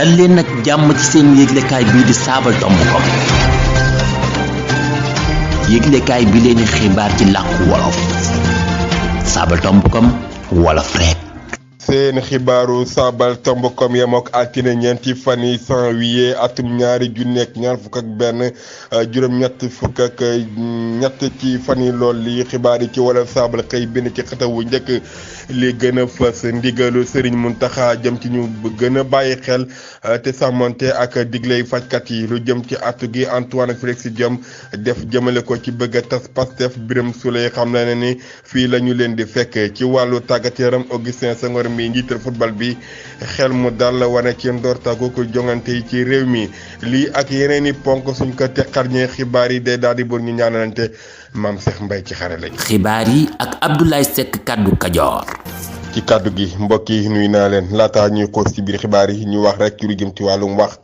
dal leen nag jàmm ci seen yëglekaay bii di saabal.com yëglekaay bi leen xibaar ci làkku wolof saabal.com wolof rek. seen xibaaru saabal.com yemook altine ñeenti fan yi janvier atum ñaari junni ak ñaar fukk ak benn juróom-ñett fukk ak ñett ci fan yi lool li xibaar yi ci wolof saabal xëy bind ci xëtawu njëkk li gën a fës ndigalu Serigne Mountakha jëm ci ñu gën a bàyyi xel te sàmmonte ak digley fajkat yi lu jëm ci artu gi Antoine Félix Diome def jëmale ko ci bëgg a tas Pastef Birame Souleye xam na ne ni fii la ñu leen di fekk ci wàllu tàggat yaram Augustin Senghor mi njiital football bi xel mu dal wane ci ndortagu ko jongante yi ci réew mi lii ak yeneen i ponk suñ ko teqarñee xibaar yi day daal di bor ñu ñaanalante maam Cheikh Mbaye ci xare lañ. xibaar yi ak Abdoulaye Seck kaddu Kajoor. ci kaddu gi mbokk yi nuyu naa leen laata ñuy xoos ci biir xibaar yi ñu wax rek ci lu jëm ci wàllum wax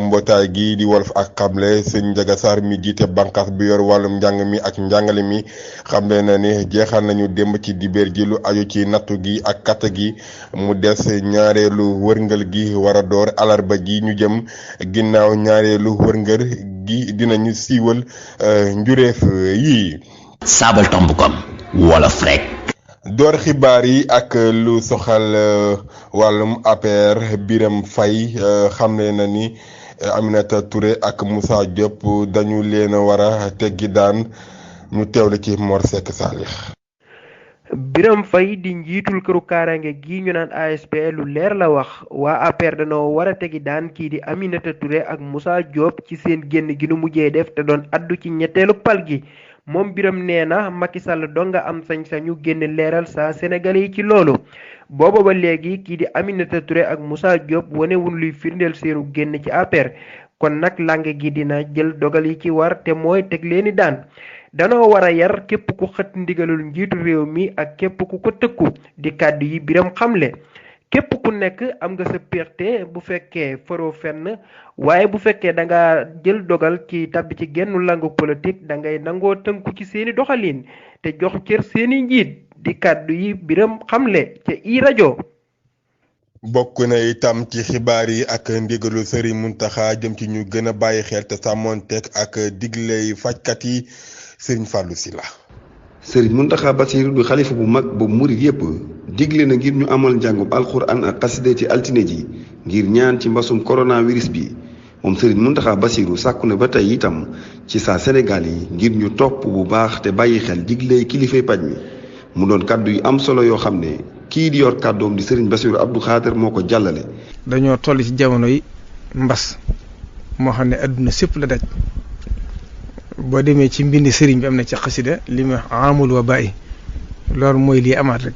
mbootaay gi di Wolof ak Xamle sëñ Ndiaga Sarr mi jiite bànqaas bi yor wàllum njàng mi ak njàngale mi xamle na ni jeexal nañu démb ci dibéer ji lu aju ci nattu gi ak katt gi mu des ñaareelu wërngël gi war a door alarba ji ñu jëm ginnaaw ñaareelu wërngël gi dinañu siiwal njureef yi. saabal.com wolof rek. door xibaar yi ak lu soxal wàllum APR Birame Faye xamle na ni Aminata Touré ak Moussa Diop dañu leen a war a teggi daan ñu teewle ci Mor Seck Salih. Birame Faye di njiitul këru kaaraange gi ñu naan ASP lu leer la wax waa APR dañoo war a tegi daan kii di Aminata Touré ak Moussa Diop ci seen génn gi nu mujjee def te doon addu ci ñetteelu pal gi. moom Birame nee na Macky Sall doo nga am sañ-sañu génn leeral saa Sénégalais yi ci loolu booba ba léegi kii di Aminata Touré ak Moussa Diop wanewul luy firndeel seenu génn ci APR kon nag langue gi dina jël dogal yi ci war te mooy teg leeni daan danoo war a yar képp ku xët ndigalul njiitu réew mi ak képp ku ko tëkku di kàddu yi Birame xamle képp ku nekk am nga sa péexte bu fekkee faroo fenn waaye bu fekkee da nga jël dogal ci tabbi ci genn langue politique da ngay nangoo tënku ci seeni doxalin te jox cër seeni njiit di kàddu yi Birame xamle ca i rajo. bokk na itam ci xibaar yi ak ndigalu Serigne Mountakha jëm ci ñu gën a bàyyi xel te sàmmonteeg ak digley fajkat yi Serigne Fallou Sylla. Sëriñ Mountakha Bassirou du xalifa bu mag ba murit yépp digle na ngir ñu amal njàngum alxuraan ak xasida ci altine ji ngir ñaan ci mbasum coronavirus bi moom Sëriñ Mountakha Bassirou sàkku na ba tey itam ci saa Sénégal yi ngir ñu topp bu baax te bàyyi xel digley kilifay paj mi mu doon kàddu yu am solo yoo xam ne kii di yor kàddoom di Sëriñ Bassirou Abdou Khader moo ko jàllale. dañoo toll ci jamono yi mbas moo xam ne adduna sépp la daj. boo demee ci mbindi sëriñ bi am na ci xasida li mu amul wa bàyyi loolu mooy lii amaat rek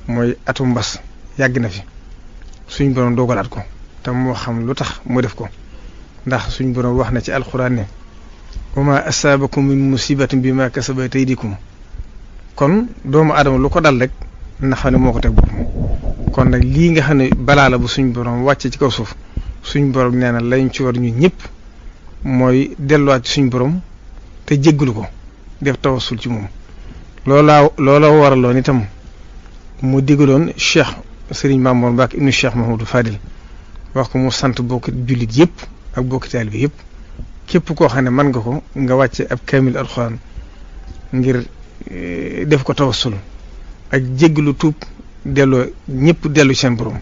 mooy atum mbas yàgg na fi suñ borom dogalaat ko te moo xam lu tax mu def ko ndax suñ borom wax na ci alxuraan ne wa ma asaabakum min musibatin bi ma kasabat aydikum kon doomu aadama lu ko dal rek na xam ne moo ko teg boppam kon nag lii nga xam ne balaa la bu suñ borom wàcce ci kaw suuf suñ borom nee na lañ ci war ñun ñëpp mooy delluwaat ci suñ borom te jéggalu ko def tawassul ci moom loola waraloon itam mu digaloon Cheikh Serigne Mamour Mbacke ibnu Cheikh Mahamadou Fadil wax ko mu sant bokki jullit yëpp ak bokki taalibe yëpp képp koo xam ne mën nga ko nga wàcce ab kaamil alxuraan ngir def ko tawassul ak jéggalu tuub delloo ñëpp dellu seen borom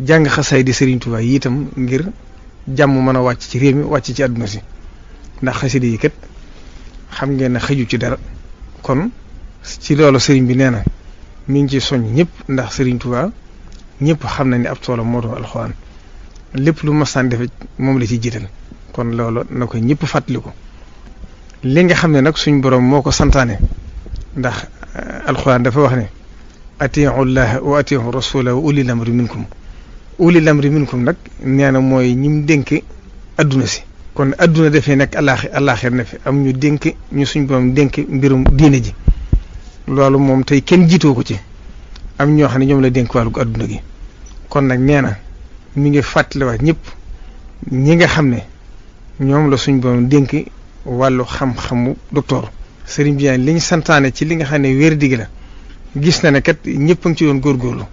jàng xasaay di Serigne Touba yi itam ngir jàmm mën a wàcc ci réew mi wàcc ci àdduna si ndax xasida yi kat xam ngeen ne xëju ci dara kon ci loolu sëriñ bi nee na mi ngi ci soññ ñëpp ndax Sëriñ Tuubaa ñëpp xam na ni ab toolam moo doon alxuraan lépp lu masaan defe moom la ci jiital kon loolu na ko ñëpp fàttali ko li nga xam ne nag suñ borom moo ko santaane ndax alxuraan dafa wax ne atii'u llaaha wa atii'u rasuula wa ulil amri minkum nag nee na mooy ñim dénk adduna si kon adduna dafee nekk àllaaxir na fi am ñu dénk ñu suñ borom dénk mbirum diine ji loolu moom tey kenn jiitoo ko ci am ñoo xam ne ñoom la dénk wàllu adduna gi kon nag nee na mi ngi fàttaliwaat ñëpp ñi nga xam ne ñoom la suñ borom dénk wàllu xam-xamu docteur Serigne bi li ñu santaane ci li nga xam ne wér digg la gis na ne kat ñëpp a ngi ci doon góorgóorlu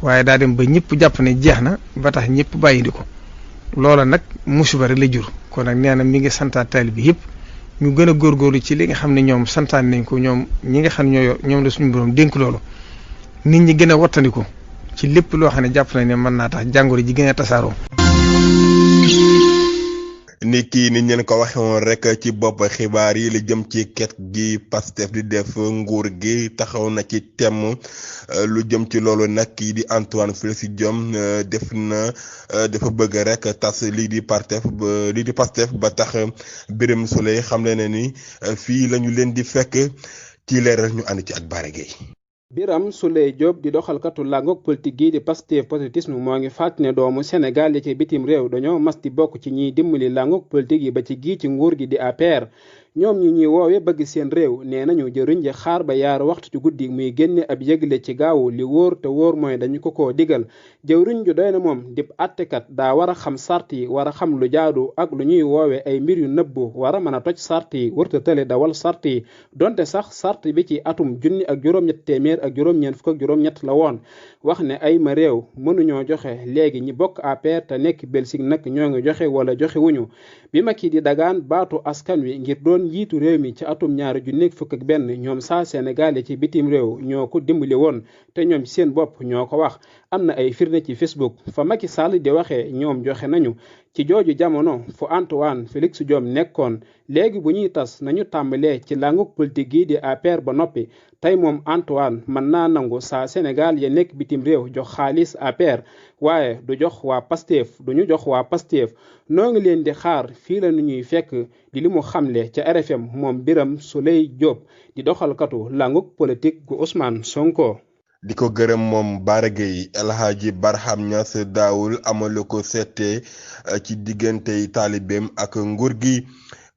waaye daa dem ba ñëpp jàpp ne jeex na ba tax ñëpp bàyyi di ko loola nag musiba rek la jur kon nag nee na mi ngi santaat taalibe bi yëpp ñu gën a góorgóorlu ci li nga xam ne ñoom santaan nañ ko ñoom ñi nga xam ne ñoom la suñu borom dénk loolu nit ñi gën a wattandiku ci lépp loo xam ne jàpp nañ ne mën naa tax jàngoro ji gën a tasaaroo. ni kii ni ñeen ko waxe woon rek ci bopp xibaar yi li jëm ci ket gi Pastef di def nguur gi taxaw na ci temm lu jëm ci loolu nag kii di Antoine Félix Diome dafa bëgg rek tas lii di Pastef ba tax Birame Souleye xam le ne ni fii la ñu leen di fekk ci leeral ñu ànd ci ak Bara Gueye. Birame Souleye Diop di doxalkatu làngook politique gi di Pastef patriotisme moo ngi fàttali ne doomu Sénégal yi ci bitim réew dañoo mas di bokk ci ñiy dimbali làngook politique yi ba ci gii ci nguur gi di APR ñoom ñi ñuy woowe bëgg seen réew nee nañu jëriñ ji xaar ba yaar waxtu ci guddi muy génne ab yëgle ci gaawu li wóor te wóor mooy dañu ko digal jëwriñ ju doy na moom dib attekat daa war a xam sart yi war a xam lu jaadu ak lu ñuy woowe ay mbir yu nëbbu war a mën a toj sart yi wërta tële dawal sart yi donte sax sart bi ci atum 1987 la woon wax ne ay ma réew mënuñoo joxe léegi ñi bokk APR te nekk Belgique nag ñoo ngi joxe wala joxe wuñu bi Macky di dagaan baatu askan wi ngir doon njiitu réew mi ci atum 2021 ñoom saa Sénégal yi ci bitim réew ñoo ko dimbali woon te ñoom ci seen bopp ñoo ko wax am na ay firnde ci Facebook fa Macky Sall di waxee ñoom joxe nañu ci jooju jamono fu Antoine Félix Diome nekkoon léegi bu ñuy tas nañu tàmbalee ci lànguk politique gi di APR ba noppi tey moom Antoine mën naa nangu saa Sénégal ya nekk bitim réew jox xaalis APR waaye du jox waa Pastef noo ngi leen di xaar fii la nu ñuy fekk di li mu xamle ca RFM moom Birame Souleye Diop di doxalkatu lànguk politique gu Ousmane Sonko. di ko gërëm moom Bara Gueye El Hadji Barham Niass daawul amalu ko seete ci diggante taalibeem ak nguur gi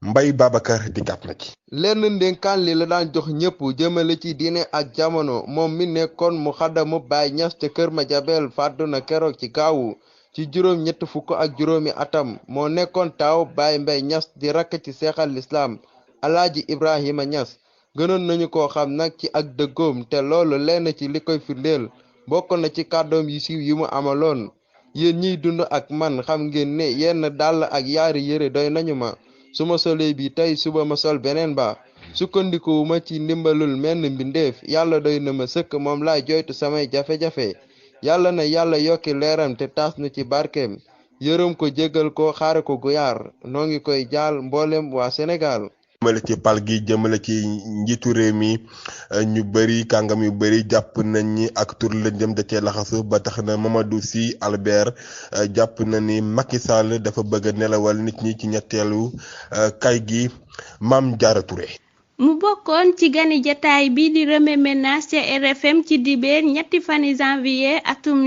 Mbaye Babacar di gàpp na ci. lenn ndénkaan li la daan jox ñëpp jëmale ci diine ak jamono moom mi nekkoon mu xaddamu Baye Niass ca Kër Madiabel fàddu na keroog ci gaawu ci juróom-ñett fukk ak juróomi atam moo nekkoon taaw Baye Mbaye Niass di rakk ci seexal lislaam Alaaji Ibrahima Niass gënoon nañu ko xam nag ci ak dëggoom te loolu lenn ci li koy firndeel bokk na ci kàddoom yu siiw yi mu amaloon yéen ñiy dund ak man xam ngeen ne yenn dàll ak yaari yére doy nañu ma su ma solee bi tey suba ma sol beneen ba sukkandikuwuma ci ndimbalul menn mbindeef yàlla doy na ma sëkk moom laay joytu samay jafe-jafe yàlla na yàlla yokki leeram te taas na ci barkeem yërëm ko jéggal ko xaare ko guyaar noo ngi koy jaal mboolem waa Sénégal. jëmale ci pal gi jëmale ci njiitu réew mi ñu bëri kàngam yu bëri jàpp nañ ni ak tur la jëm da cee laxasu ba tax na Mamadou Sy Albert jàpp na ni Macky Sall dafa bëgg a nelawal nit ñi ci ñetteelu kay gi Mame Diarra Touré. mu bokkoon ci gani jataay bi di Remets Ménage ca RFM ci dibeer ñetti fani janvier atum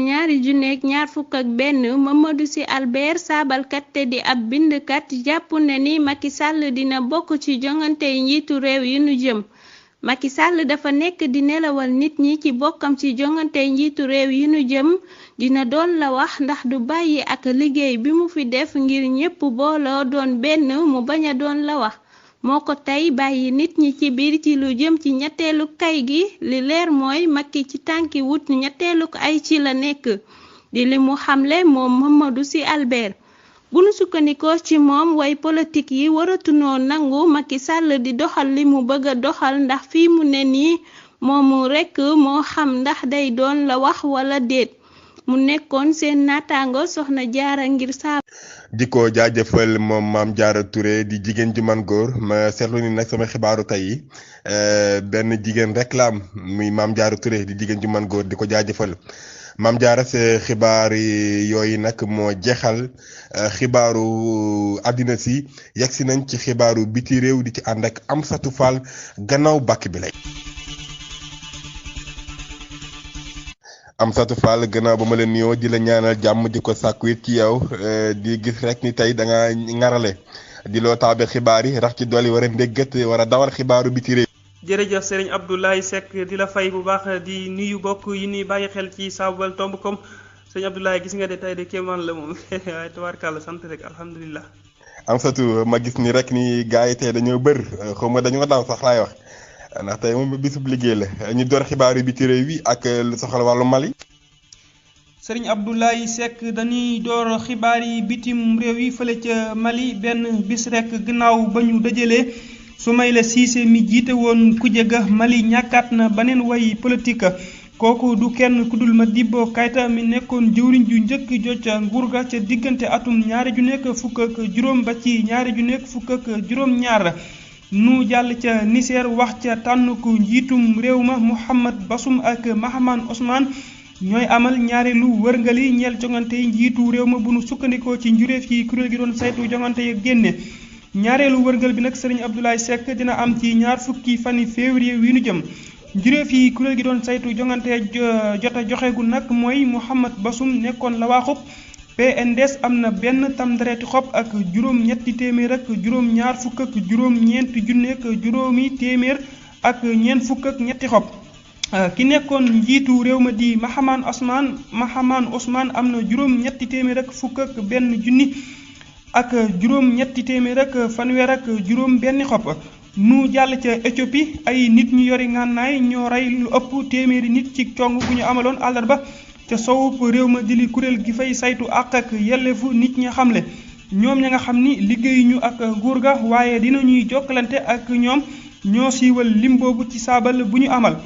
2021 Mamadou Sy Albert saabalkat te di ab bindkat jàpp na ni Macky Sall dina bokk ci jongante njiitu réew yi nu jëm. Macky Sall dafa nekk di nelawal nit ñi ci bokkam ci jongante njiitu réew yi nu jëm dina doon la wax ndax du bàyyi ak liggéey bi mu fi def ngir ñépp booloo doon benn mu bañ a doon la wax. moo ko tey bàyyi nit ñi ci biir ci lu jëm ci ñetteelu kay gi li leer mooy Macky ci tànki wut ñetteelu ay ci la nekk di li mu xamle moom Mamadou Sy Albert bu nu sukkandikoo ci moom way politique yi waratunoo nangu Macky Sall di doxal li mu bëgg a doxal ndax fii mu ne nii moomu rekk moo xam ndax day doon la wax wala déet mu nekkoon seen naataango soxna Jaara ngir saa di ko jaajëfal moom Mame Diarra Touré di jigéen ju man góor ma seetlu ni nag sama xibaaru tey benn jigéen rek la am muy Mame Diarra Touré di jigéen ju man góor di ko jaajëfal Mame Diarra sa xibaar yooyu nag moo jeexal xibaaru àddina si yegsi nañ ci xibaaru biti réew di ci ànd ak Amsatou Fall gannaaw bàkk bi lay Amsatou Fall gannaaw ba ma leen nuyoo di la ñaanal jàmm di ko sàkku it ci yow di gis rek ni tey da nga ngarale di loo taabe xibaar yi rax ci dolli war a ndéggat war a dawal xibaaru biti réew. jërëjëf Serigne Abdoulaye Seck di la fay bu baax di nuyu bokk yi ñuy bàyyi xel ci Sabadouktom Serigne Abdoulaye gis nga de tey de kéemaan la moom waaye tabaarkàlla sant rek alhamdulilah. Amsatou ma gis ni rek ni gars yi tey dañoo bër xaw ma dañoo daw sax laay wax. ndax tey moom bisub liggéey la ñu door xibaaru biti réew yi ak lu soxal wàllu Mali. sëriñ Abdoulaye Seck dañuy door xibaar yi bitim réew yi fële ca Mali benn bis rek gannaaw ba ñu dëjalee Soumaïla Cissé mi jiite woon kuje ga Mali ñàkkaat na beneen way politique kooku du kenn ku dul Modibo Keïta mi nekkoon jëwriñ ju njëkk jot ca nguur ga ca diggante atum 20juróom ba ci 20juróom-ñaar nu jàll ca Niger wax ca tànnuku njiitum réew ma Mohamed Bazoum ak Mahaman Ousmane ñooy amal ñaareelu wërngali ñeel jongante yi njiitu réew ma bu nu sukkandikoo ci njuréef yi kuréel gi doon saytu jongante ya génne ñaareelu wërngal bi nag sëriñ Abdoulaye Seck dina am ci 20 fani février wi nu jëm njuréef yi kuréel gi doon saytu jongante jota joxeegu nag mooy Mohamed Bazoum nekkoon la waaxub PNDS am na benn tamdareeti xob ak juróom-ñetti téeméer ak juróom-ñaar fukk ak juróom-ñeenti junne ak juróomi téeméer ak ñeent fukk ak ñetti xob ki nekkoon njiitu réew ma di Mahaman Ousmane am na juróom-ñetti téeméer ak fukk ak benn junni ak juróom-ñetti téeméer ak fanweer ak juróom benn xob nu jàll ca Éthiopie ay nit ñu yori ngànnaay ñoo rey lu ëpp téeméeri nit ci cong gu ñu amaloon àllarba ca sowub réew ma di li kuréel gi fay saytu àq ak yelleefu nit ñi xamle ñoom ña nga xam ni liggéeyuñu ak nguur ga waaye dina ñuy jokkalante ak ñoom ñoo siiwal lim boobu ci saabal bu ñu amal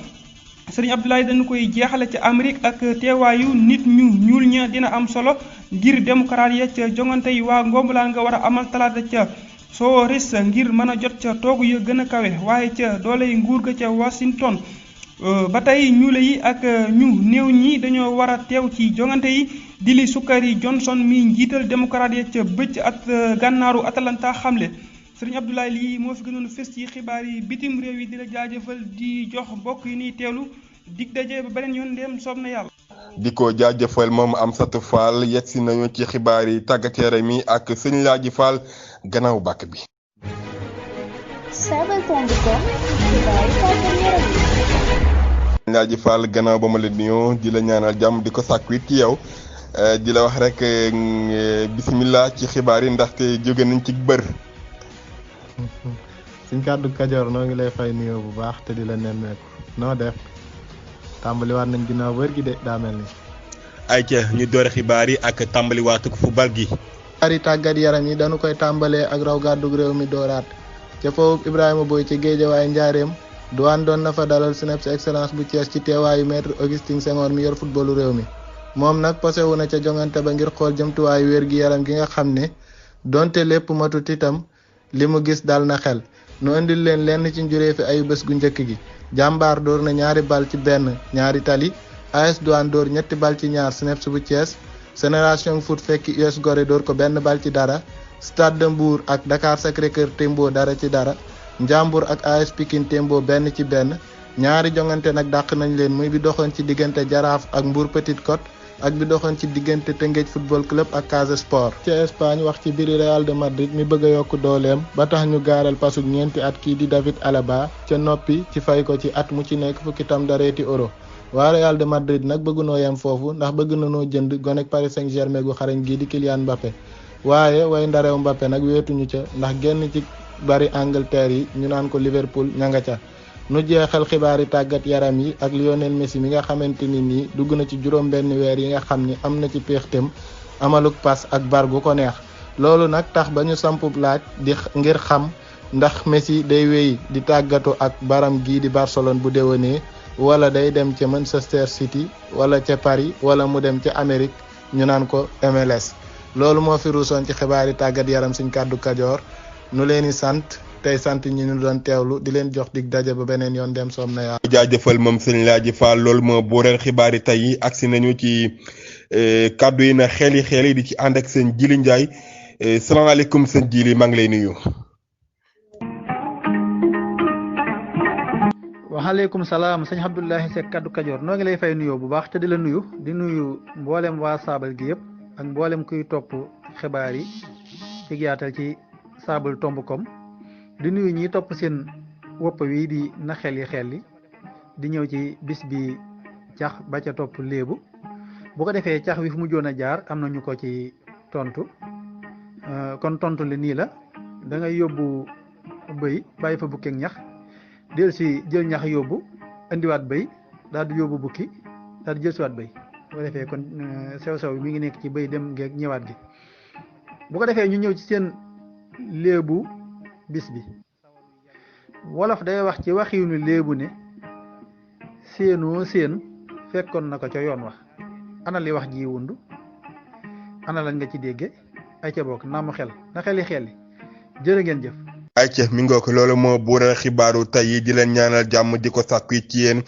sëriñ Abdoulaye dañu koy jeexale ca Amérique ak teewaayu nit ñu ñuul ña dina am solo ngir démocrate ya ca jongante yi waa ngombalaan nga war a amal talaata ca Soworis ngir mën a jot ca toogu ya gën a kawe waaye ca dooley nguur ga ca Washington ba tey ñuule yi ak ñu néew ñi dañoo war a teew ci jongante yi di li Sukkari Johnson mi njiital démocrate ya ca bëcc at gànnaaru Atlanta xamle sëriñ Abdoulaye lii moo fi gënoon fës ci xibaar yi bitim réew yi di la jaajëfal di jox mbokk yi niy teelu dig daje ba beneen yoon ndéem soob na yàlla. di ko jaajëfal moom Amsatou Fall yegsi nañu ci xibaar yi tàggat yaram yi ak sëñ Laaji Fall gannaaw bàkk bi. Laaji Fall gannaaw ba ma la nuyoo di la ñaanal jàmm di ko sàkku it ci yow di la wax rek bismillah ci xibaar yi ndaxte jóge nañ ci bër. suñ kàddu Kajoor noo ngi lay fay nuyoo bu baax te di la nemmeeku noo def tàmbaliwaat nañ ginnaaw wër gi de daa mel ni. ayca ñu doore xibaar yi ak tàmbaliwaatuk football gi. xibaar yi tàggat yaram yi dañu koy tàmbalee ak raw gàddug réew mi dooraat ca foofu Ibrahima Boy ci Géejawaay Njaareem Douane doon na fa dalal SNEIPS excellence bu Thiès ci teewaayu maître Augustin Senghor mi yor footballu réew mi moom nag posewu na ca jongante ba ngir xool jëmtuwaayu wér gi yaram gi nga xam ne donte lépp matut itam li mu gis dal na xel nu indil leen lenn ci njuree fi ayu bés gu njëkk gi jàmbaar door na ñaari bal ci benn ñaari tali AS Douane door ñetti bal ci ñaar SNEIPS bu Thiès Génération Foot fekki US Gorée door ko benn bal ci dara Stade de Mbour ak Dakar Sacré-Cœur témboo dara ci dara Njàmbur ak AS Pikine témboo benn ci benn ñaari jongante nag dàq nañ leen muy bi doxoon ci diggante Jaraaf ak Mbour Petite Côte ak bi doxoon ci diggante Tëngéej football club ak Casa Sport. ci Espagne wax ci biir Real de Madrid mi bëgg a yokk dooleem ba tax ñu gaaral pasug ñeenti at kii di David Alaba ca noppi ci fay ko ci at mu ci nekk fukki tam dareeti euro. waa Real de Madrid nag bëgg noo yem foofu ndax bëgg na noo jënd gonek Paris Saint-Germain gu xarañ gii di Kylian Mbappé waaye way ndarew Mbappé nag weetuñu ca ndax genn ci bari Angleterre yi ñu naan ko Liverpool ña nga ca. nu jeexal xibaari tàggat yaram yi ak Lionel Messi mi nga xamante ni nii dugg na ci juróom benn weer yi nga xam ni am na ci péextem amaluk pass ak bar gu ko neex loolu nag tax ba ñu sampub laaj di ngir xam ndax Messi day wéy di tàggatu ak baram gii di Barcelone bu déwénee wala day dem ca Manchester City wala ca Paris wala mu dem ca Amérique ñu naan ko MLS loolu moo fi ruusoon ci xibaari tàggat yaram suñ kàddu Kajoor nu leen di sant tey sant ñi ñu doon teewlu di leen jox dig daje ba beneen yoon dem soom na yaa jaajëfal moom sëñ Laaji Fall loolu moo booreel xibaar yi tey agsi nañu ci kàddu yi na xel yi di ci ànd ak sëñ Jili Njaay salaamaaleykum sëñ Jili maa ngi lay nuyu. waaleykum salaam sëñ Abdoulaye Seck kaddu Kajoor noo ngi lay fay nuyoo bu baax te di la nuyu di nuyu mboolem waa saabal gi yëpp ak mboolem kuy topp xibaar yi ci yaatal ci saabal tomb.com di nuyu ñi topp seen wopp wi di na xel yi di ñëw ci bis bi cax ba ca topp léebu bu ko defee cax wi fu mu joon a jaar am na ñu ko ci tontu kon tontu li nii la da ngay yóbbu bëy bàyyi fa bukkeek ñax del si jël ñax yóbbu indiwaat bëy daal di yóbbu bukki daal di jël siwaat bëy bu ko defee kon sew-sew mi ngi nekk ci bay dem geeg ñëwaat gi bu ko defee ñu ñëw ci seen léebu bis bi wolof day wax ci waxiinu léebu ne séenoo séen fekkoon na ko ca yoon wax ana li wax ji wundu ana lañ nga ci dégge ay ca bokk naa mu xel na xeli jërë ngeen jëf ayca mi ngoo ko loolu moo buural xibaaru tey yi di leen ñaanal jàmm di ko sàkku ci yéen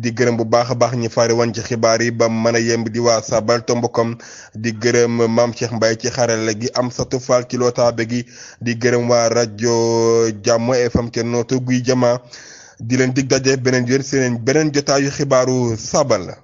di gërëm bu baax a baax ñi fari woon ci xibaar yi ba mën a yemb di waa Sabal Tombokom di gërëm Mame Cheikh Mbaye ci xarala gi Amsatou Fall ci lootaabe gi di gërëm waa rajo Jàmm FM ca nootu guy jama di leen dig daje beneen yoon seen beneen jotaayu xibaaru Sabal la